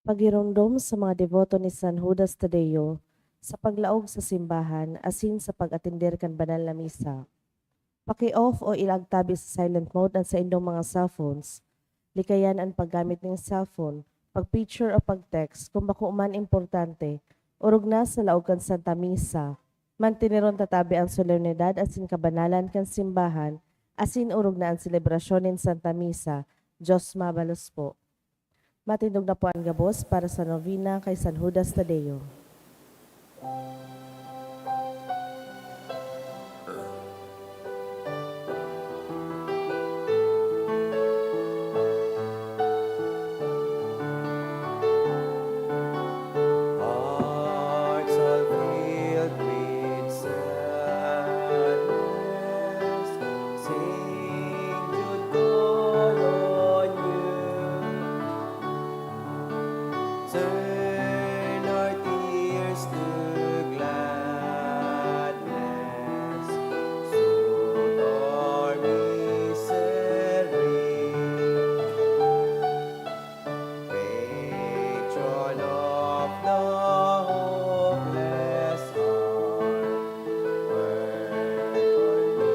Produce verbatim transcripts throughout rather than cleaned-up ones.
Paghiromdom sa mga deboto ni San Judas Tadeo sa paglaog sa simbahan asin sa pag-atender kan banal na misa. Paki-off o ilagtabi sa silent mode an saindong mga cellphones. Likayan an paggamit nin cellphone, pag-picture o pag-text kun bako man importante, orog na sa laog kan Santa Misa. Manteneron ta tabi an solemnidad asin kabanalan kan simbahan, asin orog na an selebrasyon nin Santa Misa. Diyos mabalos po. Matindog na po an gabos para sa novena kay San Judas Tadeo. Hearts are filled with sadness, sing good call on you. Turn our tears to gladness, soothe our misery. Patron of the hopeless heart, work on me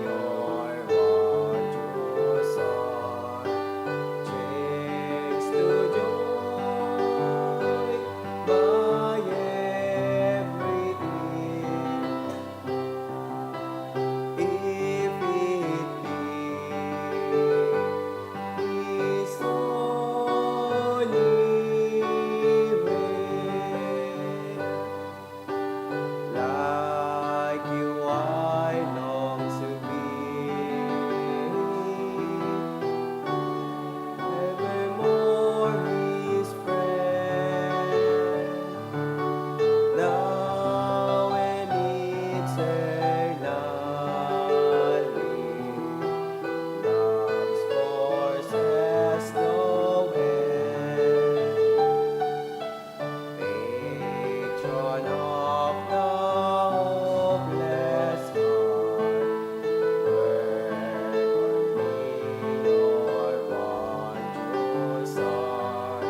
your wondrous art. Changed to joy by every ill, if it be His holy will. Like you I long to be, evermore His friend. Now and eternally, love's force has no end. Patron of the hopeless heart, work on me your wondrous art.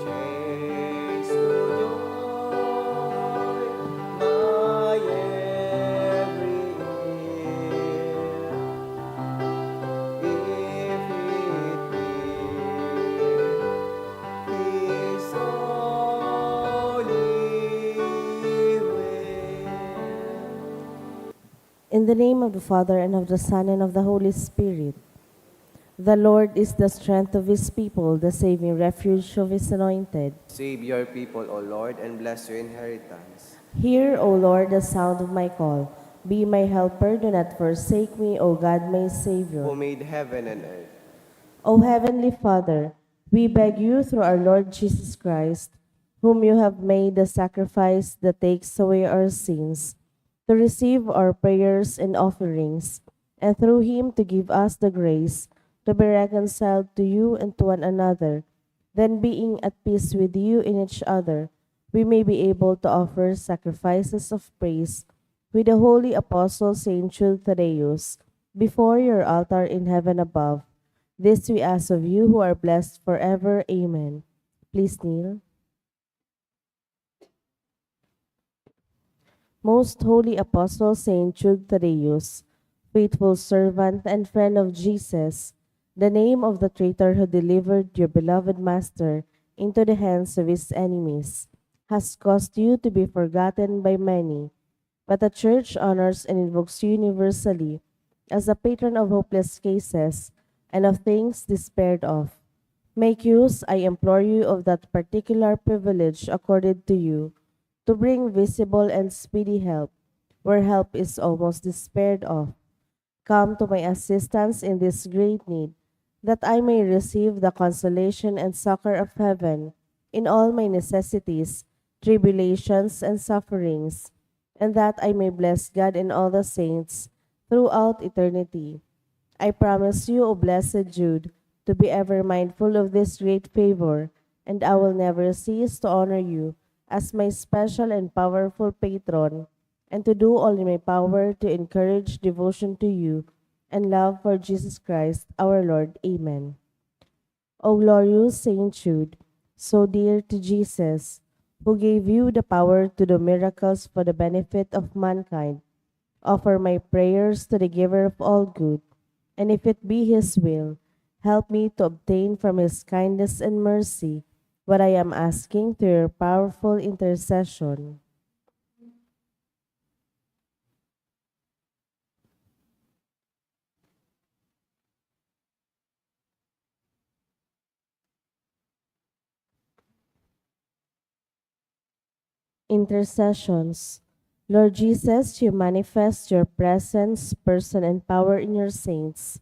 Changed to joy my every ill, if it be His holy will. In the name of the Father, and of the Son, and of the Holy Spirit. The Lord is the strength of His people, the saving refuge of His anointed. Save your people, O Lord, and bless your inheritance. Hear, O Lord, the sound of my call. Be my helper, do not forsake me, O God, my Savior. Who made heaven and earth. O Heavenly Father, we beg you through our Lord Jesus Christ, whom you have made the sacrifice that takes away our sins, to receive our prayers and offerings, and through him to give us the grace to be reconciled to you and to one another. Then, being at peace with you and each other, we may be able to offer sacrifices of praise with the holy apostle Saint Jude Thaddeus before your altar in heaven above. This we ask of you who are blessed forever. Amen. Please kneel. Most Holy Apostle Saint Jude Thaddeus, faithful servant and friend of Jesus, the name of the traitor who delivered your beloved Master into the hands of his enemies, has caused you to be forgotten by many, but the Church honors and invokes you universally as the patron of hopeless cases and of things despaired of. Make use, I implore you, of that particular privilege accorded to you, to bring visible and speedy help where help is almost despaired of. Come to my assistance in this great need, that I may receive the consolation and succor of heaven in all my necessities, tribulations, and sufferings, and that I may bless God and all the saints throughout eternity. I promise you, O blessed Jude, to be ever mindful of this great favor, and I will never cease to honor you as my special and powerful patron, and to do all in my power to encourage devotion to you and love for Jesus Christ our Lord. Amen. O glorious Saint Jude, so dear to Jesus, who gave you the power to do miracles for the benefit of mankind, offer my prayers to the Giver of all good, and if it be His will, help me to obtain from His kindness and mercy what I am asking through your powerful intercession. Intercessions. Lord Jesus, you manifest your presence, person, and power in your saints.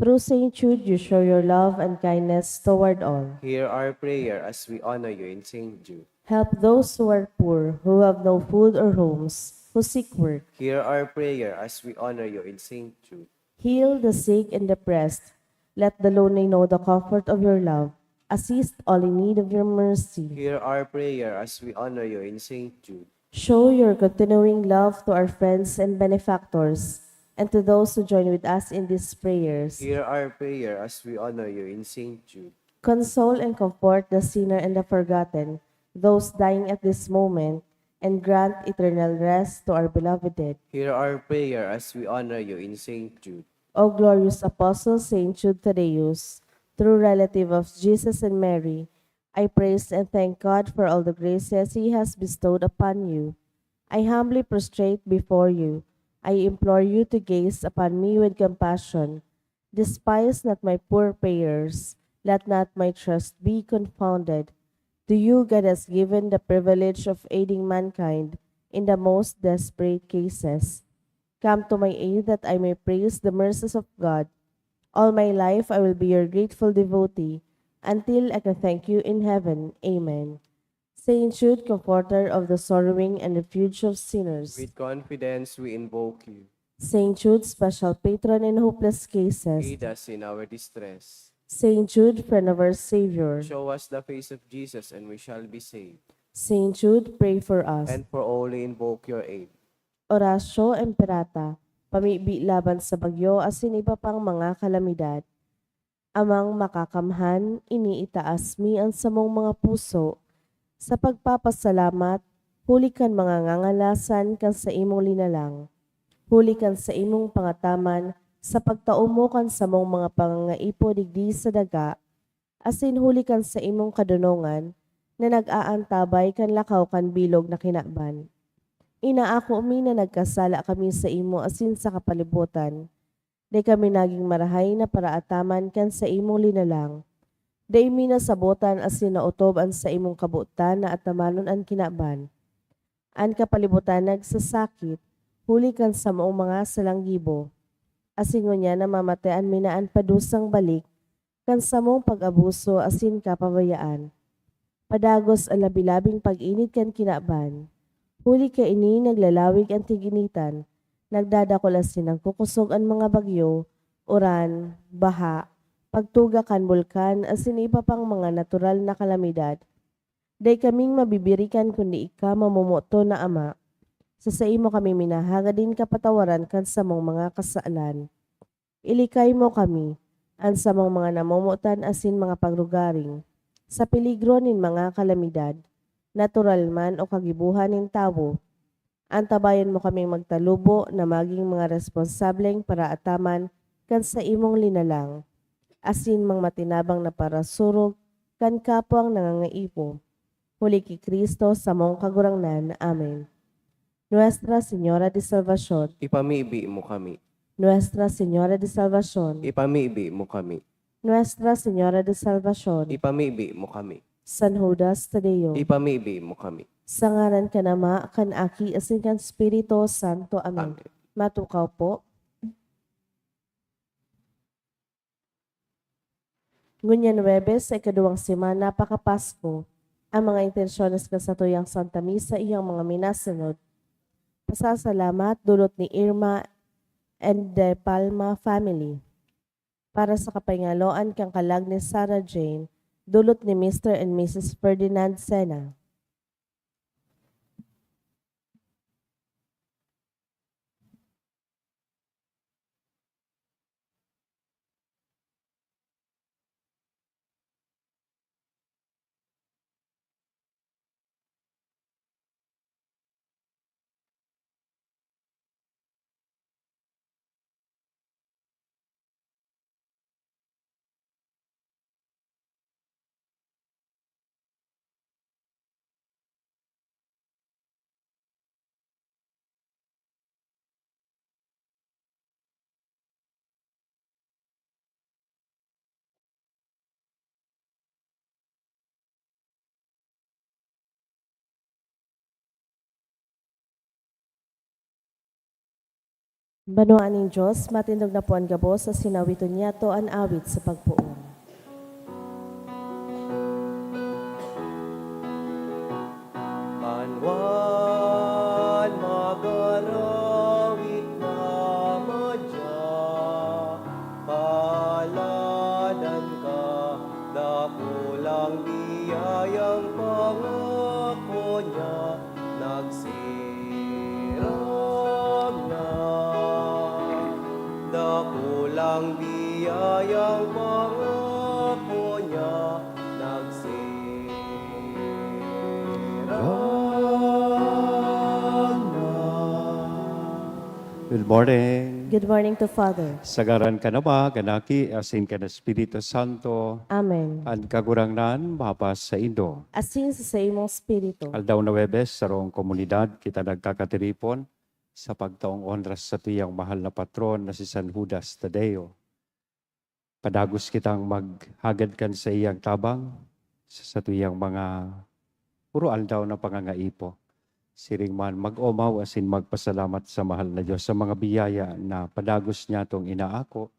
Through Saint Jude, you show your love and kindness toward all. Hear our prayer as we honor you in Saint Jude. Help those who are poor, who have no food or homes, who seek work. Hear our prayer as we honor you in Saint Jude. Heal the sick and depressed. Let the lonely know the comfort of your love. Assist all in need of your mercy. Hear our prayer as we honor you in Saint Jude. Show your continuing love to our friends and benefactors, and to those who join with us in these prayers. Hear our prayer as we honor you in Saint Jude. Console and comfort the sinner and the forgotten, those dying at this moment, and grant eternal rest to our beloved dead. Hear our prayer as we honor you in Saint Jude. O glorious Apostle Saint Jude Thaddeus, true relative of Jesus and Mary, I praise and thank God for all the graces He has bestowed upon you. I humbly prostrate before you. I implore you to gaze upon me with compassion. Despise not my poor prayers. Let not my trust be confounded. To you God has given the privilege of aiding mankind in the most desperate cases. Come to my aid that I may praise the mercies of God. All my life I will be your grateful devotee, until I can thank you in heaven. Amen. Saint Jude, comforter of the sorrowing and refuge of sinners. With confidence we invoke you. Saint Jude, special patron in hopeless cases. Aid us in our distress. Saint Jude, friend of our Savior. Show us the face of Jesus and we shall be saved. Saint Jude, pray for us. And for all who invoke your aid. Oratio Imperata, pamibi laban sa bagyo asin iba pang mga kalamidad. Amang Makakamhan, iniitaas mi an samong mga puso sa pagpapasalamat huli kan mga ngangalasan kan saimong linalang, huli kan saimong pangataman sa pagtao mo kan samong mga pangangaipo digdi sa daga, asin huli kan saimong kadonongan na nag-aantabay kan lakaw kan bilog na kinaban. Inaako mi na nagkasala kami saimo asin sa kapalibotan. Dai kami nagin marahay na paraataman kan saimong linalang. Dai mi nasabotan asin naotob an saimong kabotan na atamanon an kinaban. An kapalibotan nagsasakit huli kan samong mga salanggibo, asin ngunyan namamatean mi na an padusang balik kan samong pag-abuso asin kapabayaan. Padagos an labi-labing pag-init kan kinaban. Huli kaini naglalawig an tig-initan, nagdadakul asin nagkukosog an mga bagyo, uran, baha, pagtuga kan bulkan asin iba pang mga natural na kalamidad. Dai kaming mabibirikan kundi ika, mamomoton na Ama. Sa saimo kami minahagad nin kapatawaran kan samong mga kasalan. Ilikay mo kami, an samong mga namomotan asin mga pagrugaring, sa peligro nin mga kalamidad, natural man o kagibohan nin tawo. Antabayan mo kaming magtalubo na magin mga responsableng paraataman kan saimong linalang, asin mga matinabang na parasurog kan kapwang nangangaipo. Huli ki Cristo, samong Kagurangnan. Amen. Nuestra Señora de Salvacion. Ipamibi mo kami. Nuestra Señora de Salvacion. Ipamibi mo kami. Nuestra Señora de Salvacion. Ipamibi mo kami. San Judas Tadeo. Ipamibi mo kami. Sa ngaran kan Ama, kan Aki, asin kan Espiritu Santo. Amen. Amen. Matukaw po. Ngunyan Huwebes, sa ikaduwang semana paka-Pasko, ang mga intensyones kan satuyang Santa Misa iyang mga minasunod. Pasasalamat, dulot ni Irma and De Palma family. Para sa kapangaloan kan kalag ni Sarah Jane, dulot ni Mister and Missus Ferdinand Sena. Banwaan nin Dios, matindog na po an gabos, asin awiton niyato an awit sa pagpoon. Banwaan magarawit na madya, paladan ka, dakulang biyayang pangako niya, nagsiram na. Dakulang biyayang pangako niya, nagsiram na. Good morning. Good morning to Father. Sa ngaran kan Ama, kan Aki, asin kan Espiritu Santo. Amen. An Kagurangnan mapasaindo. Asin sa saimong espiritu. Aldaw na Huwebes, sarong komunidad kita nagkakatiripon sa pagtaong onra sa satuyang mahal na patron na si San Judas Tadeo. Padagos kitang maghagad kan saiyang tabang sa satuyang mga puro aldaw na pangangaipo. Siring man, mag-omaw asin magpasalamat sa mahal na Dios sa mga biyaya na padagos niyatong inaako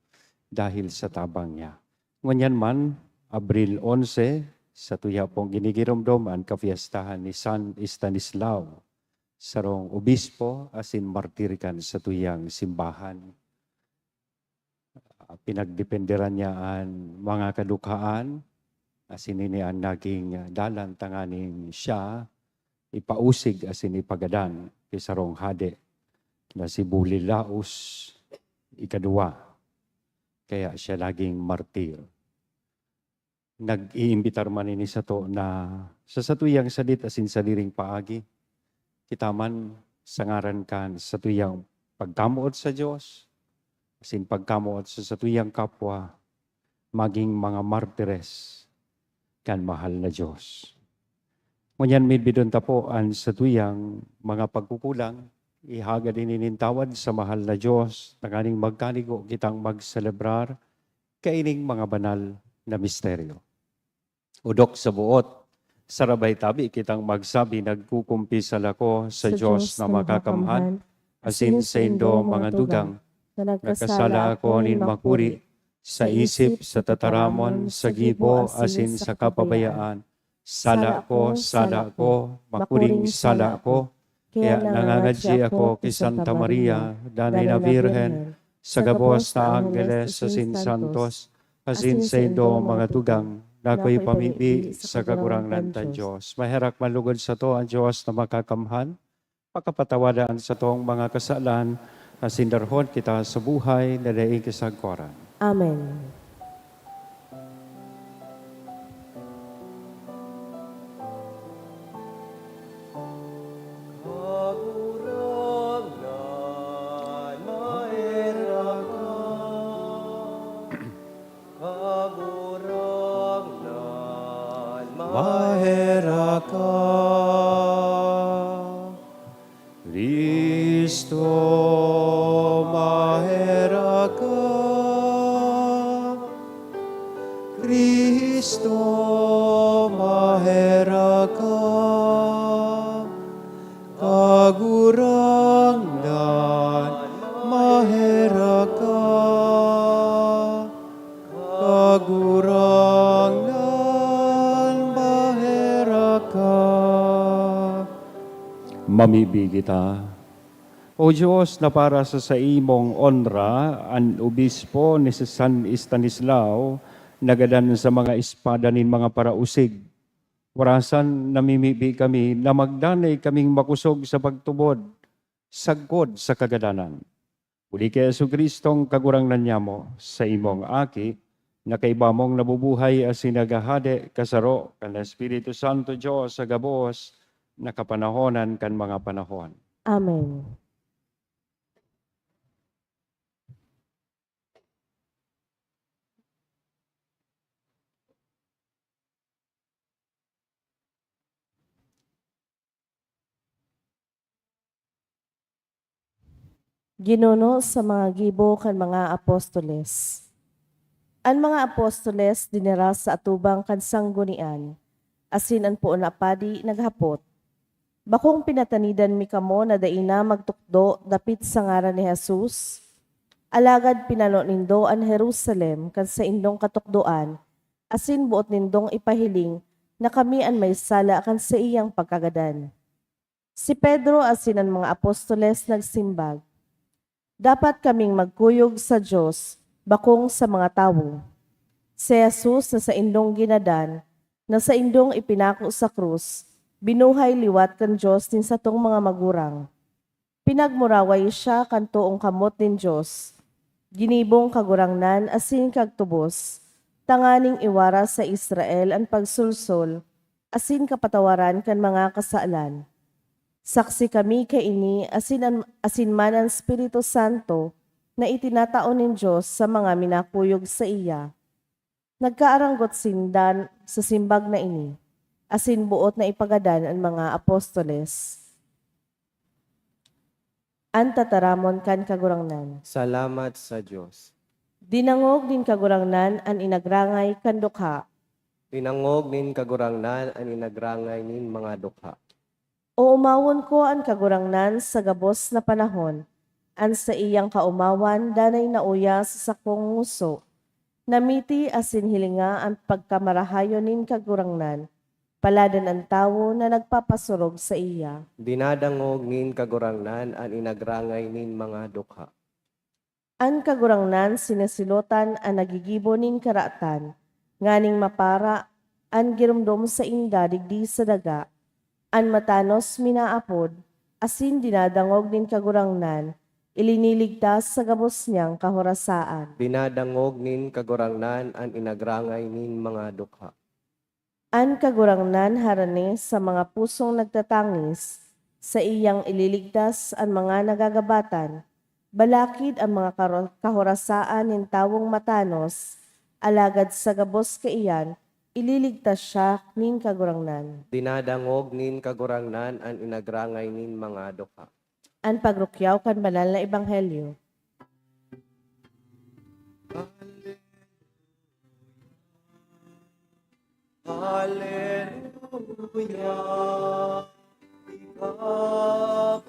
dahil sa tabang niya. Ngunyan man, Abril onse, satuya pong ginigiromdom an kapiestahan ni San Estanislao, sarong obispo asin martir kan satuyang simbahan. Ah, pinagdependeran niya an mga kadukhaan, asin ini an naging, ah, dalan tanganing siya ipausig asin ipagadan ki sarong hade na si Bolilaos ikaduwa. Kaya siya naging martir. Nag-iimbitar man ini sato na sa satuyang sadit asin sadiring paagi, kita man sa ngaran kan satuyang pagkamoot sa Dios, asin pagkamoot sa satuyang kapwa, maging mga martires kan mahal na Dios. Ngunyan, midbidon ta po an satuyang mga pagkukulang, ihagad ini nin tawad sa mahal na Dios, tanganing magkanigo kitang magselebrar kaining mga banal na misteryo. Odok sa boot, sarabay tabi kitang magsabi, "Nagkukumpisal ako sa Sa Dios Dios na na makakamhan, makakamhan, asin asin saindo, saindo, mga mga tugang, tugang, na nagkasala ako nin makuri sa isip, sa tataramon, sa gibo, asin sa kapabayaan. Sala ko, sala ko, makuring sala ko. Kaya nangangadyi ako ki Santa Maria, danay na Birhen, sa gabos na anggeles asin santos, asin saindo, mga tugang, na akoy pamibi sa Kagurangnan ta Dios." Maherak man lugod sato an Dios na makakamhan, pakapatawada an satong mga kasalan, asin darhon kita sa buhay na daing kasagkoran. Amen. Kagurangnan, maherak ka. Kagurangnan, maherak ka. Cristo, maherak ka. Cristo, maherak ka. Kagurangnan, maherak ka. Kagurangnan, maherak ka. Mamibi kita. O Dios, na para sa saimong onra, an obispo ni San Estanislao nagadan sa mga espada nin mga parausig. Warasan namimibi kami na magdanay kaming makosog sa pagtubod sagkod sa kagadanan. Huli ki Jesu-Cristong Kagurangnan nyamo, saimong Aki, na kaiba mong nabubuhay asin naghahade kasaro kan Espiritu Santo, Dios sa gabos na kapanahonan kan mga panahon. Amen. Ginuno sa mga gibo kan mga apostoles. An mga apostoles dinara sa atubang kan sanggunian, asin an poon na padi naghapot, Bakong pinatanidan mi kamo na dai na magtukdo dapit sa ngaran ni Jesus? Alagad pinano nindo an Jerusalem kan saindong katukdoan, asin boot nindong ipahiling na kami an may sala kan saiyang pagkagadan. Si Pedro asin an mga apostoles nagsimbag, "Dapat kaming magkuyog sa Dios, bakong sa mga tawo." Si Jesus na saindong ginadan, na saindong ipinako sa krus, binuhay liwat kan Dios nin satong mga magurang. Pinagmuraway siya kan toong kamot nin Dios, ginibong Kagurangnan asin kagtubos, tanganing iwara sa Israel an pagsolsol asin kapatawaran kan mga kasalan. Saksi kami kaini asin an, asin man an Espiritu Santo na itinatao nin Dios sa mga minakuyog saiya. Nagkaaranggot sinda sa simbag na ini, asin boot na ipagadan an mga apostoles. An tataramon kan Kagurangnan. Salamat sa Dios. Dinangog nin Kagurangnan an inagrangay kan dukha. Dinangog nin Kagurangnan an inagrangay nin mga dukha. Oomawon ko an Kagurangnan sa gabos na panahon, an saiyang kaomawan danay nauya sa sakong ngoso. Namiti asin hilinga an pagkamarahayon nin Kagurangnan, paladan an tawo na nagpapasurog saiya. Dinadangog nin Kagurangnan an inagrangay nin mga dukha. An Kagurangnan sinisilotan an naggigibo nin karatan, nganing mapara an giromdom sainda digdi sa daga. An matanos minaapod, asin dinadangog nin Kagurangnan, iliniligtas sa gabos niyang kahorasaan. Dinadangog nin Kagurangnan an inagrangay nin mga dukha. An Kagurangnan harani sa mga pusong nagtatangis, saiyang ililigtas an mga nagagabatan, balakid an mga karo-, kahorasaan nin tawong matanos, alagad sa gabos kaiyan, ililigtas siya nin Kagurangnan. Dinadangog nin Kagurangnan an inagrangay nin mga dukha. An pagrukyaw kan banal na ebanghelyo. Hallelujah. Ikaw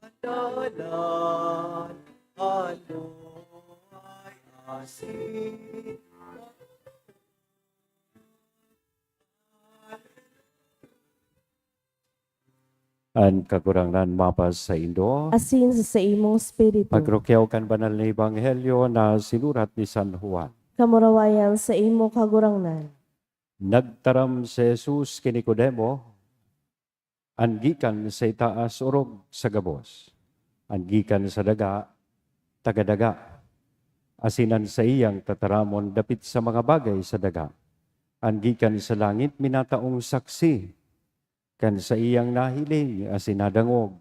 ang dalan, ano ay asin. An Kagurangnan mapasaindo. Asin sa saimong espiritu. Pagrukyaw kan banal na ebanghelyo na sinurat ni San Juan. Kamurawayan saimo, Kagurangnan. Nagtaram si Jesus ki Nicodemo, "An gikan sa itaas orog sa gabos, an gikan sa daga, taga daga, asin an saiyang tataramon dapit sa mga bagay sa daga, an gikan sa langit minataong saksi kan saiyang nahiling asin nadangog,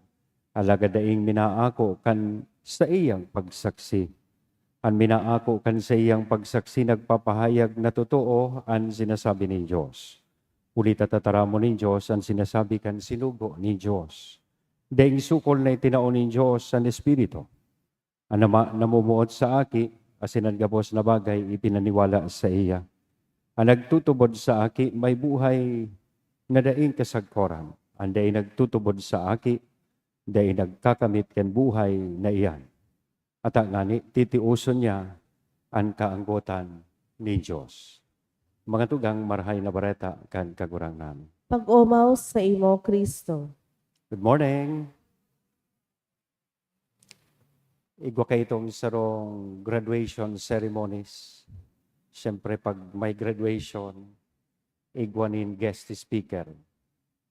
alagad daing minaako kan saiyang pagsaksi. An minaako kan saiyang pagsaksi nagpapahayag na totoo an sinasabi nin Dios. Huli ta tataramon nin Dios an sinasabi kan sinugo nin Dios. Daing sukol na itinao nin Dios an Espiritu. An Ama namumuot sa Aki, asin an gabos na bagay ipinaniwala saiya. An nagtutubod sa Aki may buhay na daing kasagkoran. An dai nagtutubod sa Aki, dai nagkakamit kan buhay na iyan. Ata ngani, titioson niya an kaanggotan nin Dios." Mga tugang, Marahay na Bareta kan Kagurangnan. Pag-omaw saimo, Cristo. Good morning. Igwa kaitong sarong graduation ceremonies. Siyempre, pag may graduation, igwa nin guest speaker.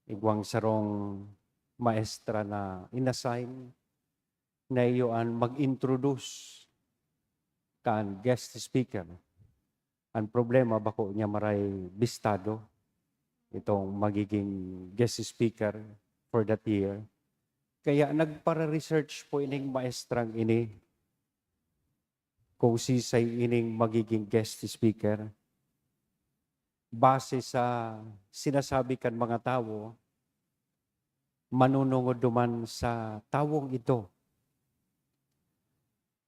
Igwang sarong maestra na inassign na iyo an mag-introduce kan guest speaker. An problema, bako niya maray bistado itong magiging guest speaker for that year. Kaya nagpara-research po ining maestrang ini kung sisay ining magiging guest speaker. Base sa sinasabi kan mga tawo, manunungod duman sa tawong ito.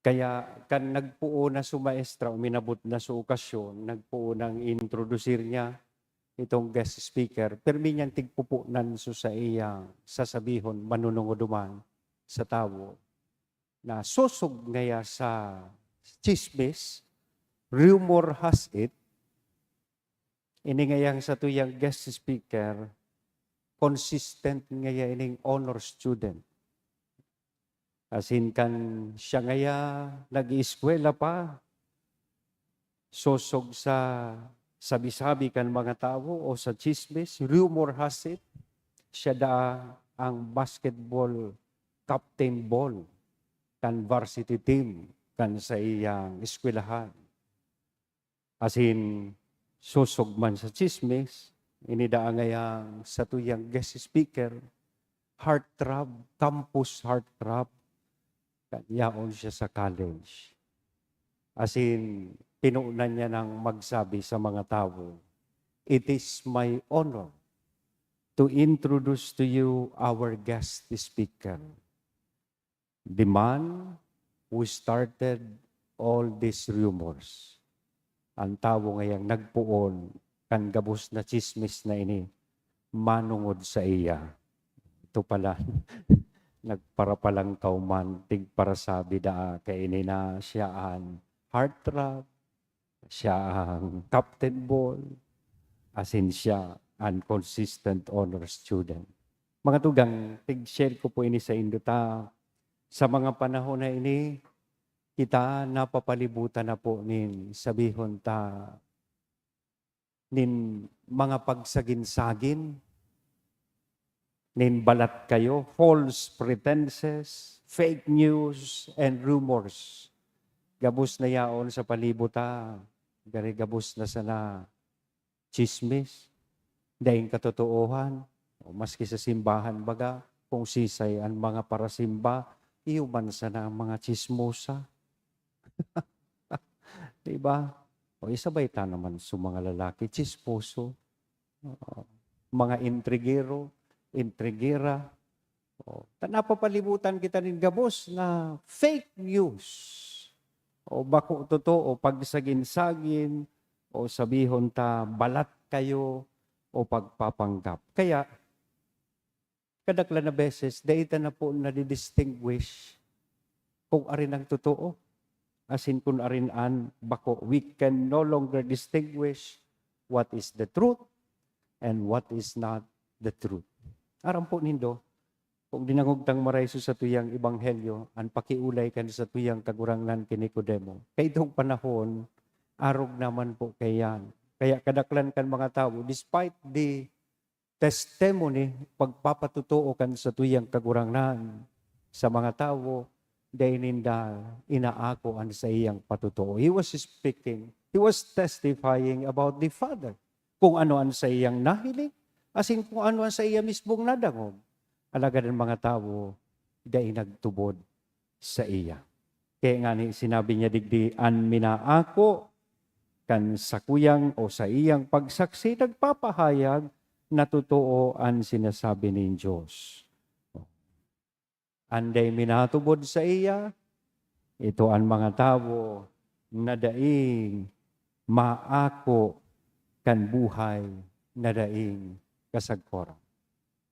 Kaya kan nagpoon na so maestra, uminabot na so okasyon, nagpoon nang introducir niya itong guest speaker, pirmi niyang tigpupunan so sa iya sasabihon, manunungoduman sa tawo na sosog ngaya sa chismis, rumor has it, ini ngayang satuyang guest speaker, consistent ngaya ining honor student. Asin kan siya ngaya nag-ieskwela pa, sosog sa sabi-sabi kan mga tawo o sa chismis, rumor has it, siya daa ang basketball captain ball kan varsity team kan saiyang eskwelahan. Asin sosog man sa chismis, ini daa ngayang satuyang guest speaker, heartthrob, campus heartthrob, kan yaon siya sa college. Asin pinunan niya nang magsabi sa mga tawo, "It is my honor to introduce to you our guest speaker, the man who started all these rumors." Ang tawo ngayang nagpoon kan gabos na chismis na ini, manongod saiya. Ito pala, nagparapalangkaw man, tigparasabi daa kaini na siya an heartthrob, siya ang captain ball, asin siya an consistent honor student. Mga tugang, tig-share ko po ini saindo ta. Sa mga panahon na ini, kita napapalibutan na po nin, sabihon ta, nin mga pagsagin-sagin, nin balat kayo, false pretenses, fake news, and rumors. Gabos na yaon sa palibot ta, gari gabos na sana chismis, daing katotoohan, o maski sa simbahan baga, kung sisay an mga parasimba, iyo man sana ang mga chismosa. Di ba? O isabay ta naman sa mga lalaki, chismoso, oo, mga intrigero, intrigera. O, ta napapalibutan kita nin gabos na fake news. O bako totoo, pagsagin-sagin, o sabihon ta, balat kayo, o pagpapanggap. Kaya, kadaklan na beses, dai ta na po nadidistinguish kung arin ang totoo, asin kun arin an bako. We can no longer distinguish what is the truth and what is not the truth. Aram po nindo, kung dinangog tang maray sa satuyang ebanghelyo, an pakiolay kan satuyang Kagurangnan ki Nicodemo, kaidtong panahon, arog naman po kaiyan. Kaya kadaklan kan mga tawo, despite the testimony, pagpapatotoo kan satuyang Kagurangnan sa mga tawo, dai ninda inaako an saiyang patotoo. He was speaking, he was testifying about the Father, kung ano an saiyang nahiling, asin kung ano an saiya mismong nadangog. Alagad an mga tawo dai nagtubod saiya. Kaya ngani sinabi niya digdi, "An minaako kan sakuyang o saiyang pagsaksi nagpapahayag na totoo an sinasabi nin Dios." An dai minatubod saiya, ito an mga tawo na daing maako kan buhay na daing kasagkoran.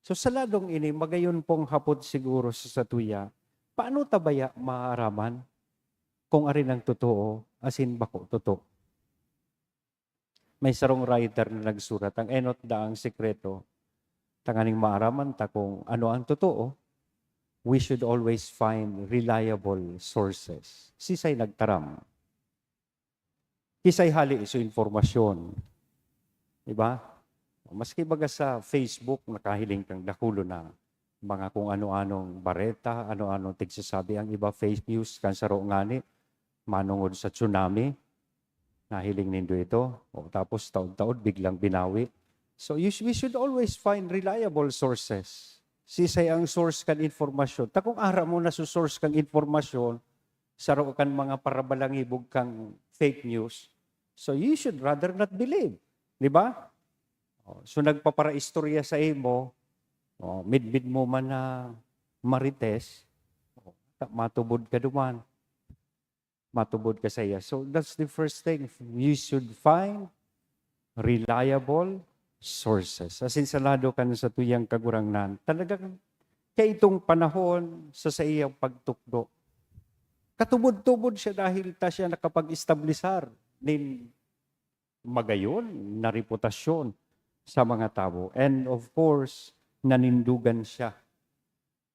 So, sa ladong ini, magayon pong hapot siguro sa satuya, paano ta baya maaraman kung arin ang totoo asin bako totoo? May sarong writer na nagsurat, "Ang enot daang sekreto, tanganing maaraman ta kung ano ang totoo, we should always find reliable sources." Sisay nagtaram? Kisay hali sa impormasyon. Di ba? Maski baga sa Facebook, nakahiling kang dakulo na mga kung ano-anong bareta, ano-anong tigsasabi. Ang iba, fake news, kan saro ngani, manungod sa tsunami. Nahiling nindo ito? O, tapos taod-taod, biglang binawi. So, you sh-, we should always find reliable sources. Sisay ang source kan informasyon. Ta kung aram mo na sa source kan informasyon, saro kan mga parabalangibog kang fake news, so you should rather not believe. Di ba? O, so, nagpaparaistorya sa imo, o, midbid mo man na marites, o, ta-, matubod ka duman. Matubod ka saiya. So, that's the first thing. You should find reliable sources. Asin sa lado kan satuyang Kagurangnan, talagang kaitong panahon sa saiyang pagtukdo, katubod-tubod siya dahil ta siya nakapag-establisar nin magayon na reputasyon sa mga tawo. And of course, nanindogan siya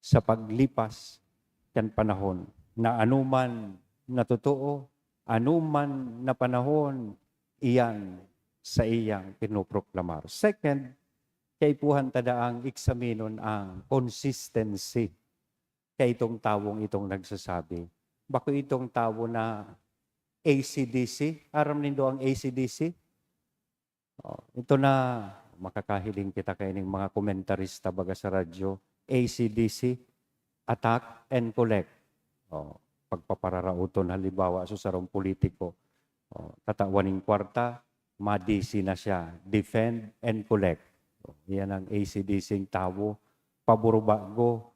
sa paglipas kan panahon, na anoman na totoo, anoman na panahon, iyan saiyang pinoproklamar. Second, kaipuhan ta daang eksaminon ang consistency kaitong tawong itong nagsasabi. Bako itong tawo na A C D C. Aram nindo ang A C D C? Oh, ito na, makakahiling kita kaining mga komentarista baga sa radyo, A C D C, attack and collect. Oh, pagpapararaoton halimbawa sa sarong politiko. Oh, tatawan ning kwarta, ma-D C na siya, defend and collect. Oh, yan ang A C D C ng tawo, pabor-bago.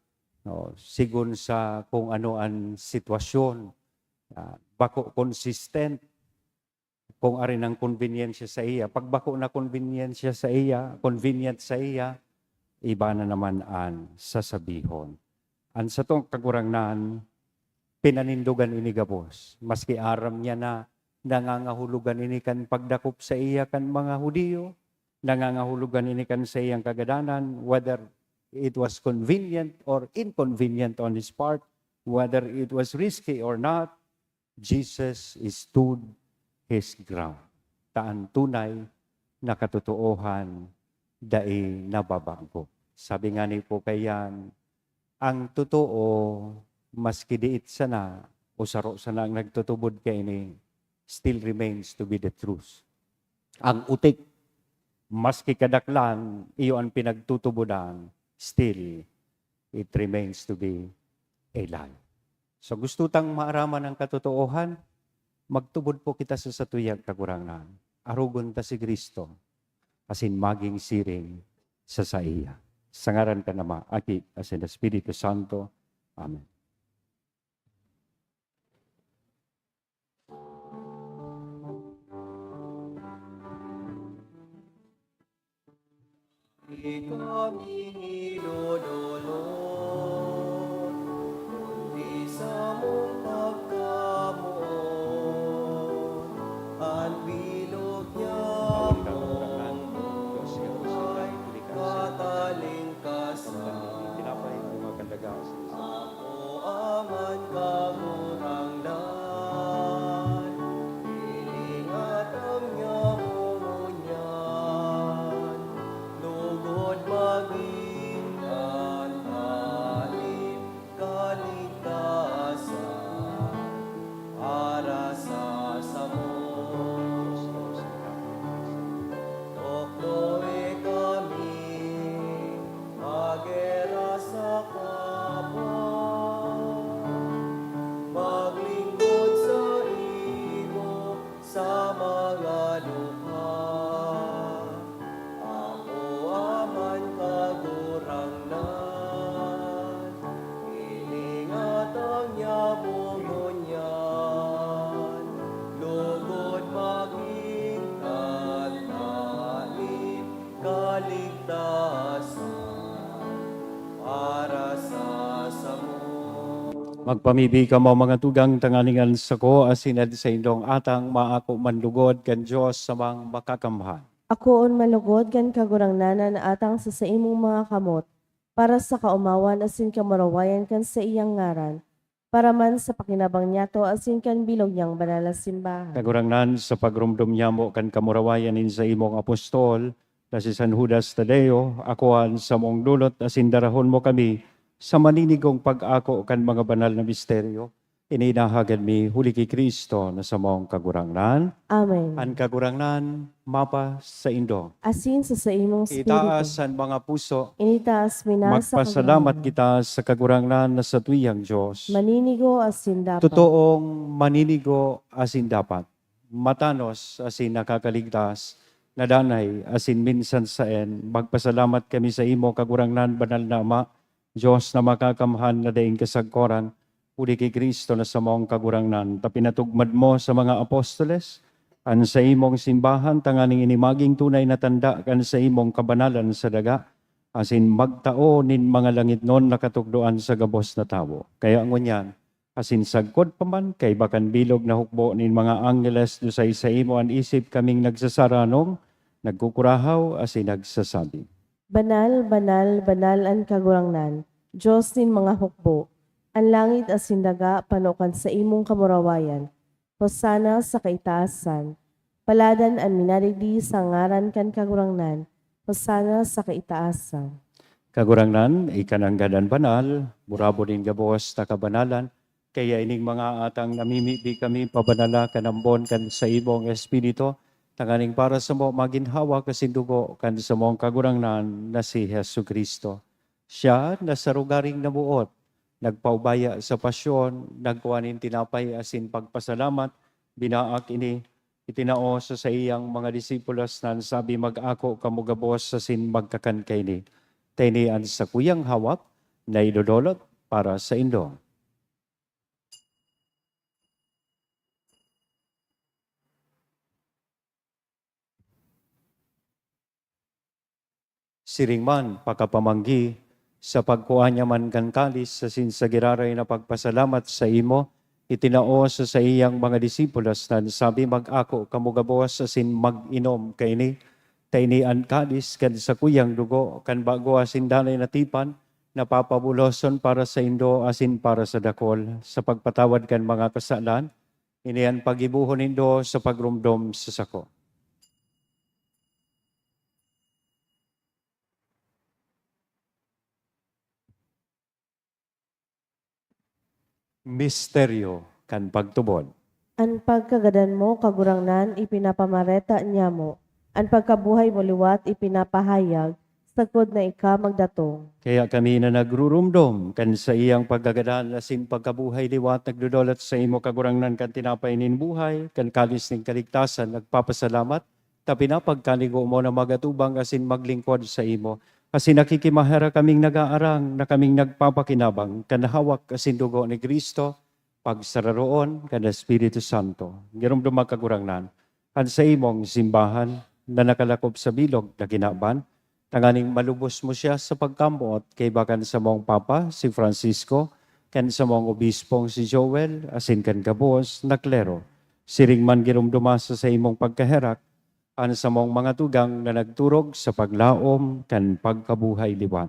Oh, sigon sa kung ano ang sitwasyon. Ah, bako consistent kung arin ang konbinyensya sa iya. Pag bako na konbinyensya sa iya, convenient sa iya, iba na naman an sasabihon. An satong Kagurangnan, pinanindogan ini gabos. Maski aram niya na nangangahulugan ini kan pagdakop saiya kan mga Judio, nangangahulugan ini kan saiyang kagadanan, whether it was convenient or inconvenient on his part, whether it was risky or not, Jesus stood his ground. Ta an tunay na katotoohan dai nababago. Sabi ngani po kaiyan, ang totoo, maski diit sana o saro sana ang nagtutubod kaini, still remains to be the truth. Ang utik, maski kadaklan, iyo an pinagtutubodan, still, it remains to be a lie. So, gusto tang maaraman ang katotoohan, magtubod po kita sa satuyang Kagurangnan. Arogon ta si Cristo, asin maging siring sa saiya. Sa ngaran kan Ama, Aki, asin Espiritu Santo. Amen. Di kami nilodolot, kundi samong pagkamoot, an bilog niya mong buhay, katalingkasan. Ako ang Kagurangnan, ilingatang niya mo ngunyan, lugod magin kan talib kaligtasan para sa samo. Tukdoe kami magera sa kapwa, maglingkod saimo sa mga dukha. Ako man, Kagurangnan, ilingatang niya mo ngunyan, lugod magin kan talib kaligtasan para sa samo. Magpamibi kamo, mga tugang, tanganing an sako asin an saindong atang maako man lugod kan Dios Amang Makakamhan. Akoon man lugod kan Kagurangnan an atang sa saimong mga kamot, para sa kaomawan asin kamurawayan kan saiyang ngaran, para man sa pakinabang niyato asin kan bilog niyang banal na simbahan. Kagurangnan, sa pagromdom niyamo kan kamurawayan nin saimong apostol, na si San Judas Tadeo, akoa an samong dulot asin darahon mo kami sa maninigong pag-ako kan mga banal na misteryo. Ini inahagad mi huli ki Cristo na samong Kagurangnan. Amen. An Kagurangnan mapasaindo. Asin sa saimong espiritu. Itaas an mga puso. Initaas mi na sa Kagurangnan. Magpasalamat kita sa Kagurangnan na satuyang Dios. Maninigo asin dapat. Totoong maninigo asin dapat. Matanos asin nakakaligtas, na danay asin minsan saen, magpasalamat kami saimo, Kagurangnan, Banal na Ama, Dios na makakamhan na daing kasagkoran, huli ki Cristo na samong Kagurangnan, ta pinatugmad mo sa mga apostoles an saimong simbahan, tanganing ini magin tunay na tanda kan saimong kabanalan sa daga, asin magtao nin mga langitnon na katukdoan sa gabos na tawo. Kaya ngunyan, asin sagkod pa man, kaiba kan bilog na hukbo nin mga angheles, dusay saimo an isip kaming nagsasaranom, nagkukurahaw, asin nagsasabi, "Banal, banal, banal an Kagurangnan, Dios nin mga hukbo. An langit asin daga pano kan saimong kamurawayan. Hosana sa kaitaasan. Paladan an minadigdi sa ngaran kan Kagurangnan. Hosana sa kaitaasan." Kagurangnan, ika nanggad an banal, burabod nin gabos na kabanalan, kaya ining mga atang namimibi kami, pabanala kan ambon kan saimong Espiritu, tanganing para samo magin hawak asin dugo kan samong Kagurangnan na si Jesu-Cristo. Siya na sa rogaring naboot, nagpaubaya sa pasyon, nagkua nin tinapay asin pagpasalamat, binaak ini, itinao sa saiyang mga disipulos na an sabi, "Mag-ako kamo gabos asin magkakan kaini. Ta ini an sakuyang hawak na idodolot para saindo." Siring man, pakapamanggi, sa pagkua niya man kan kalis asin sa giraray na pagpasalamat saimo, itinao sa saiyang mga disipulos na an sabi, "Mag-ako kamo gabos asin mag-inom kaini, ta ini an kalis kan sakuyang dugo kan bago asin danay na tipan, na papabuloson para saindo asin para sa dakol, sa pagpatawad kan mga kasalan. Ini an paggibohon nindo sa pagromdom sa sako." Misteryo kan pagtubod. An pagkagadan mo, Kagurangnan, ipinapamareta niamo. An pagkabuhay mo liwat ipinapahayag, sagkod na ika magdatong. Kaya kami na nagrurumdom kan saiyang pagkagadan asin pagkabuhay liwat, nagdodolot saimo, Kagurangnan, kan tinapay nin buhay, kan kalis nin kaligtasan, nagpapasalamat, ta pinapagkanigo mo na magatubang asin maglingkod saimo. Asin nakikimaherak kaming nag-aarang na kaming nagpapakinabang kan hawak asin dugo ni Cristo, pagsararoon kan Espiritu Santo. Giromdoma, Kagurangnan, an saimong simbahan na nakalakop sa bilog na kinaban, tanganing malubos mo siya sa pagkamoot kaiba kan samong Papa, si Francisco, kan samong Obispong si Joel, asin kan gabos na klero. Siring man giromdoma sa saimong pagkaherak an samong mga tugang na nagturog sa paglaom kan pagkabuhay liwat.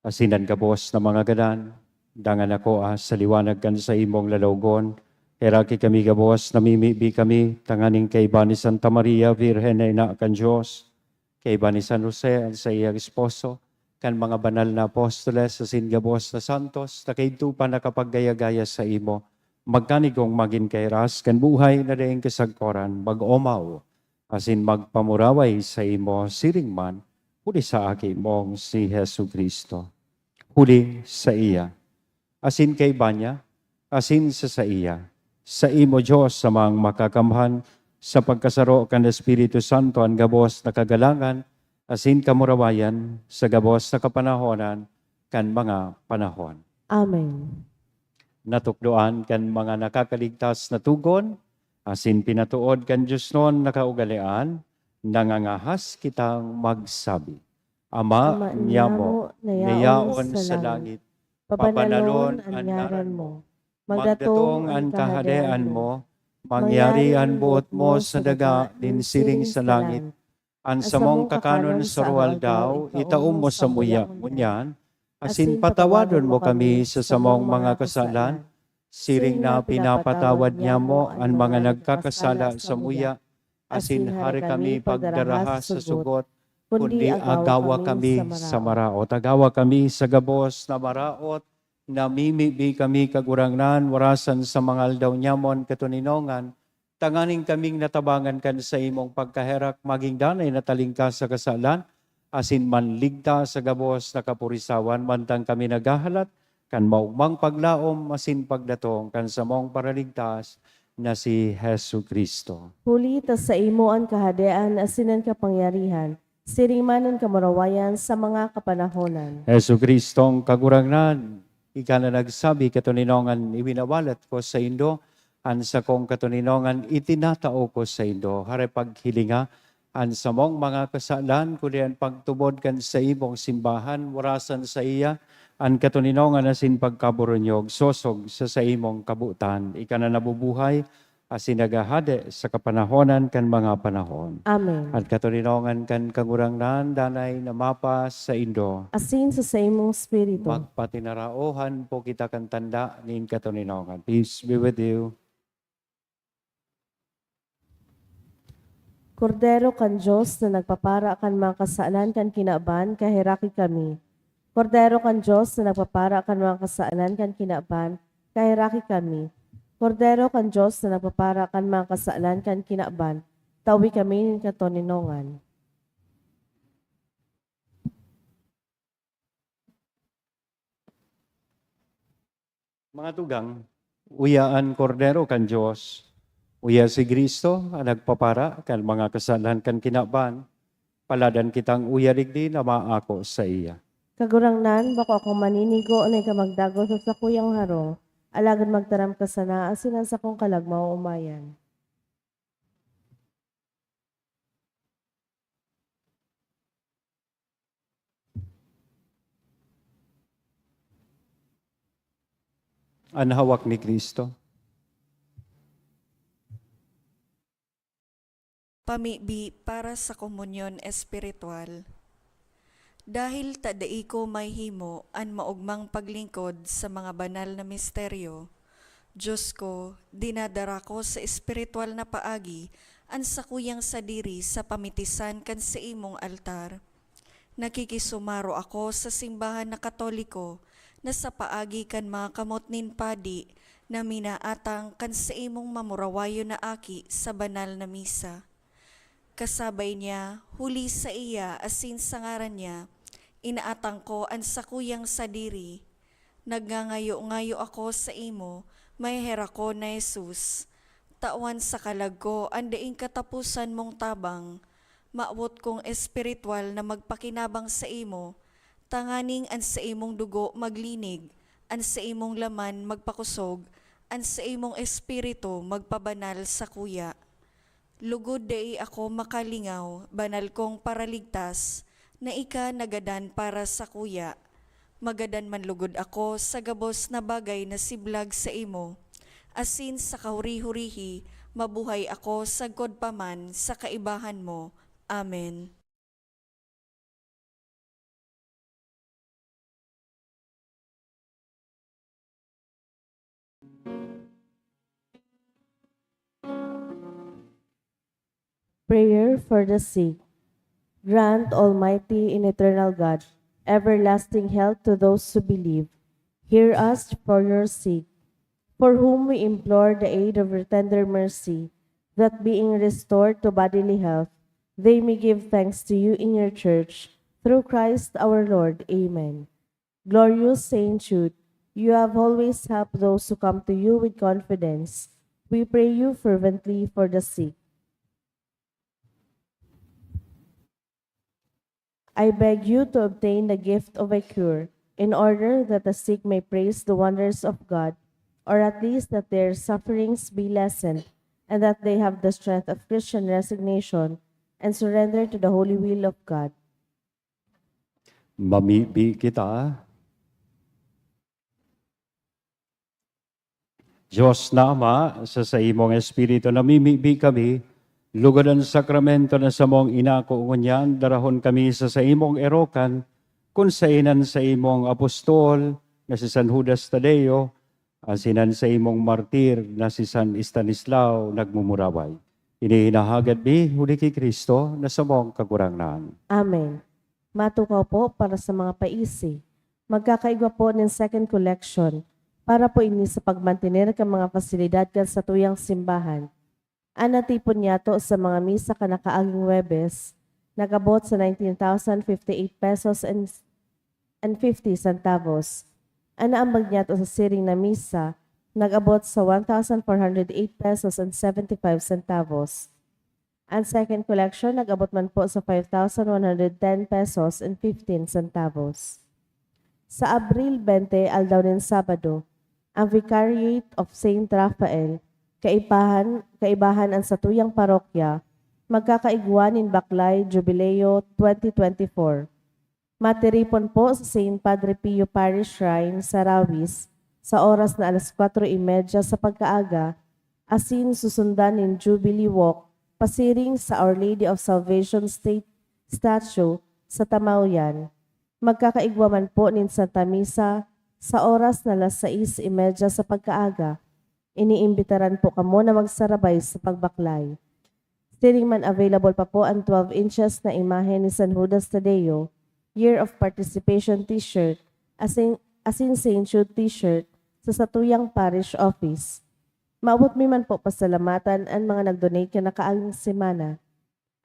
Asin an gabos na mga gadan, dangan ako, ah, sa liwanag kan saimong lalawgon, heraki kami gabos, namimibi kami, tanganing kaiba ni Santa Maria, Birhen na Ina kan Dios, kaiba ni San Jose, an saiyang esposo, kan mga banal na apostoles, asin gabos na santos, na kaidto pa nakapaggaya-gaya saimo, magkanigong magin kahiras kan buhay na daing kasagkoran, mag-omaw asin magpamuraway saimo siring man, huli sa Aki mong si Jesu-Cristo. Huli saiya, asin kaiba niya, asin sa saiya, saimo, Dios, Amang Makakamhan, sa pagkasaro kan Espiritu Santo, an gabos na kagalangan asin kamurawayan sa gabos na kapanahonan kan mga panahon. Amen. Natukdoan kan mga nakakaligtas na tugon, asin pinatood kan diosnon na kaugalean, nangangahas kitang magsabi, Ama, Ama niamo, niamo, na na yaon yaon sa sa langit, langit, pabanalon pabanalon an an ngaran ngaran mo. Mo. Magdatong Magdatong an an kahadean kahadean mo. mo. Mangyari an boot mo sa daga nin siring sa langit. An samong kakanon sa aroaldaw, itao mo samuya ngunyan, asin patawadon mo kami sa samong mga kasalan, siring na pinapatawad niamo an mga nagkakasala samuya, asin hari kami pagdaraha sa sugot, kundi agawa kami sa maraot. Agawa kami sa gabos na maraot, namimibi kami, Kagurangnan, warasan sa mga aldaw niamon katoninongan, tanganing kaming natabangan kan saimong pagkaherak, magin danay na talingkas sa kasalan, asin manligtas sa gabos na kapurisawan, mantang kami naghahalat kan maogmang paglaom asin pagdatong kan samong Paraligtas na si Jesu-Cristo. Huli ta saimo an kahadean asin an kapangyarihan, siring man an kamurawayan sa mga kapanahonan. Jesu-Cristong Kagurangnan, ika na nagsabi, "Katoninongan iwinawalat ko saindo An sakong katoninongan itinatao ko saindo. Hare paghilinga an samong mga kasalan, kundi an pagtubod kan saimong simbahan, warasan saiya an katoninongan asin pagkaburunyog, sosog sa saimong kabotan. Ika na nabubuhay, asin naghahade sa kapanahonan kan mga panahon. Amen. An katoninongan kan Kagurangnan danay na mapasaindo. Asin sa saimong espiritu. Magpatinaraohan po kita kan tanda nin katoninongan. Peace be with you. Kordero kan Dios na nagpapara kan mga kasalan kan kinaban, kaheraki kami. Kordero kan Dios na nagpapara kan mga kasalan kan kinaban, kaheraki kami. Kordero kan Dios na nagpapara kan mga kasalan kan kinaban, tawi kami nin katoninongan. Mga tugang, uya an Kordero kan Dios, uya si Cristo an nagpapara kan mga kasalan kan kinaban, paladan kitang uya digdi na maako saiya. Kagurangnan, bako akong maninigo na ika magdagos sa sakuyang harong, alagad magtaram ka sana asin an sakong kalag maoomayan. An hawak ni Cristo. Pamibi para sa komunyon espiritual. Dahil ta dai ko mahimo an maogmang paglingkod sa mga banal na misteryo, Diyos ko, dinadara ko sa espiritual na paagi an sakuyang sadiri sa pamitisan kan saimong altar. Nakikisumaro ako sa simbahan na Katoliko na sa paagi kan mga kamot nin padi na minaatang kan saimong mamurawayon na aki sa banal na misa. Kasabay niya, huli saiya asin sa ngaran niya, inaatang ko an sakuyang sadiri. Nagngangayo-ngayo ako saimo, maheherakon na Jesus. Tawan sa kalag ko an daing kataposan mong tabang. Mawot kong espiritual na magpakinabang saimo, tanganing an saimong dugo maglinig, an saimong laman magpakosog, an saimong espiritu magpabanal sakuya. Lugod dai ako makalingaw, banal kong Paraligtas, na ika nagadan para sakuya. Magadan man lugod ako sa gabos na bagay na siblag saimo, asin sa kahuri-hurihi mabuhay ako sagkod pa man sa kaibahan mo. Amen. Prayer for the sick. Grant, Almighty and Eternal God, everlasting health to those who believe. Hear us for your sick, for whom we implore the aid of your tender mercy, that being restored to bodily health, they may give thanks to you in your church, through Christ our Lord. Amen. Glorious Saint Jude, you have always helped those who come to you with confidence. We pray you fervently for the sick. I beg you to obtain the gift of a cure, in order that the sick may praise the wonders of God, or at least that their sufferings be lessened, and that they have the strength of Christian resignation and surrender to the holy will of God. Mamibi kita. Dios na Ama, sa saimong Espiritu namimibi kami, lugod an sakramento na samong inako ngunyan, darahon kami sa saimong erokan, kun saen an saimong apostol na si San Judas Tadeo, asin an saimong martir na si San Estanislao nagmumuraway. Ini hinahagad mi huli ki Cristo na samong Kagurangnan. Amen. Matukaw po para sa mga paisi. Magkakaigwa po nin second collection para po ini sa pagmantener kan mga pasilidad kan satuyang simbahan. An natipon niyato sa mga misa kan nakaaging Huwebes nag-abot sa nineteen thousand fifty-eight pesos and, and fifty centavos. An naambag niyato sa siring na misa nag-abot sa one thousand four hundred eight pesos and seventy-five centavos. An second collection nag-abot man po sa five thousand one hundred ten pesos and fifteen centavos. Sa Abril twenty, aldaw nin Sabado, ang Vicariate of Saint Raphael kaibahan, kaibahan an satuyang parokya, magkakaigwa nin Baklay Jubileo twenty twenty-four. Matiripon po sa Saint Padre Pio Parish Shrine sa Rawis sa oras na alas kwatro y medya sa pagkaaga, asin susundan nin Jubilee Walk pasiring sa Our Lady of Salvation State Statue sa Tamaoyan. Magkakaigwa man po nin Santa Misa sa oras na alas sais y medya sa pagkaaga. Iniimbitaran po kamo na magsarabay sa pagbaklay. Siring man, available pa po an twelve inches na imahe ni San Judas Tadeo, Year of Participation T-shirt, asin, asin Saint Jude T-shirt sa satuyang parish office. Maabot mi man po pasalamatan an mga nag-donate kan nakaaging semana.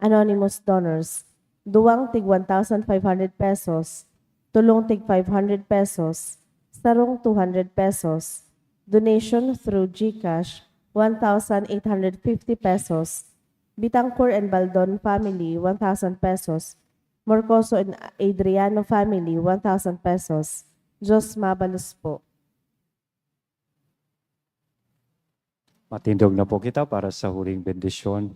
Anonymous donors, duwang tig one thousand five hundred pesos, tolong tig five hundred pesos, sarong two hundred pesos, donation through GCash, one thousand eight hundred fifty pesos, Bitancor and Baldon family, one thousand pesos, Morcoso and Adriano family, one thousand pesos. Diyos mabalos po. Matindog na po kita para sa huling bendisyon.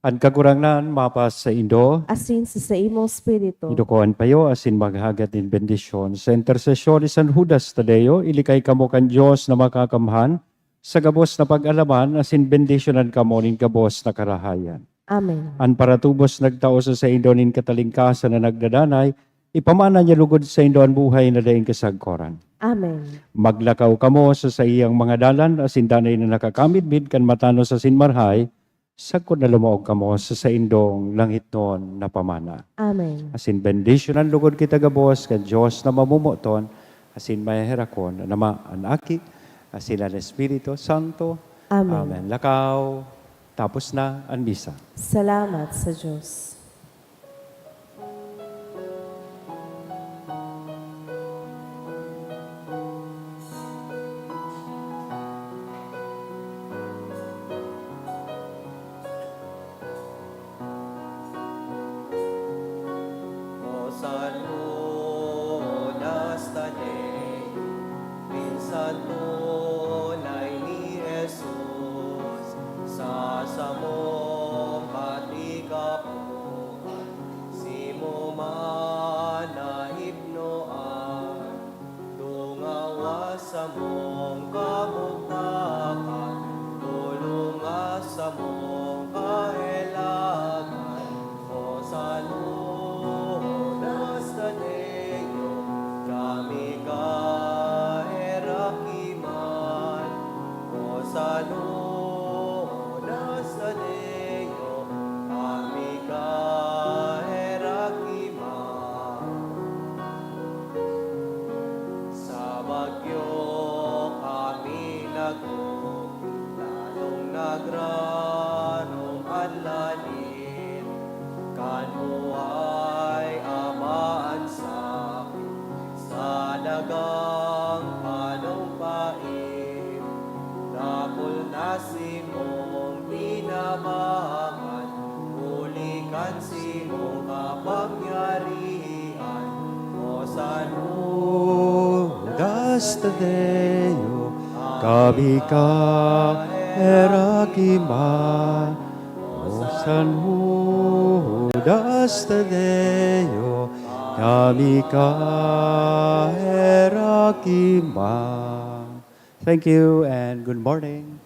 An Kagurangnan mapasaindo. Asin sa saimong espiritu. Iduko an payo asin maghagad nin bendisyon. Sa intersesyon ni San Judas Tadeo, ilikay kamo kan Dios na Makakamhan, sa gabos na pag-alaman, asin bendisyonan kamo nin gabos na karahayan. Amen. An paratubos nagtao sa saindo nin katalingkasan na nagdadanay, ipamana niya lugod saindo an buhay na daing kasagkoran. Amen. Maglakaw kamo sa saiyang mga dalan, asin danay na nakakamidbid kan matanos asin marhay, sagkod na lumaog kamo sa saindong langitnon na pamana. Amen. Asin bendisyonan lugod kita gabos kan Dios na mamomoton, asin maheherakon, an Ama, an Aki, asin an Espiritu Santo. Amen. Amen. Lakaw. Tapos na an misa. Salamat sa Diyos. O San Judas Tadeo, pinsan tunay ni Jesus, sa samong pati kapuhan, simo man naipnoan. Dungawa samong kabugtakan, tulonga samong kahelangan, o San Judas Tadeo, kami kaheraki man. O San Judas Tadeo, kami kaheraki man. Sa bagyo kami nagog, lalong nagranom an lalim. Kan buhay, Ama, an sakit sa dagang panumpain, dakul na simong tinabangan, huli kan simong kapangyarihan, o San Judas Tadeo, kami kaheraki man. O San Judas Tadeo, kami kaheraki man. Thank you and good morning.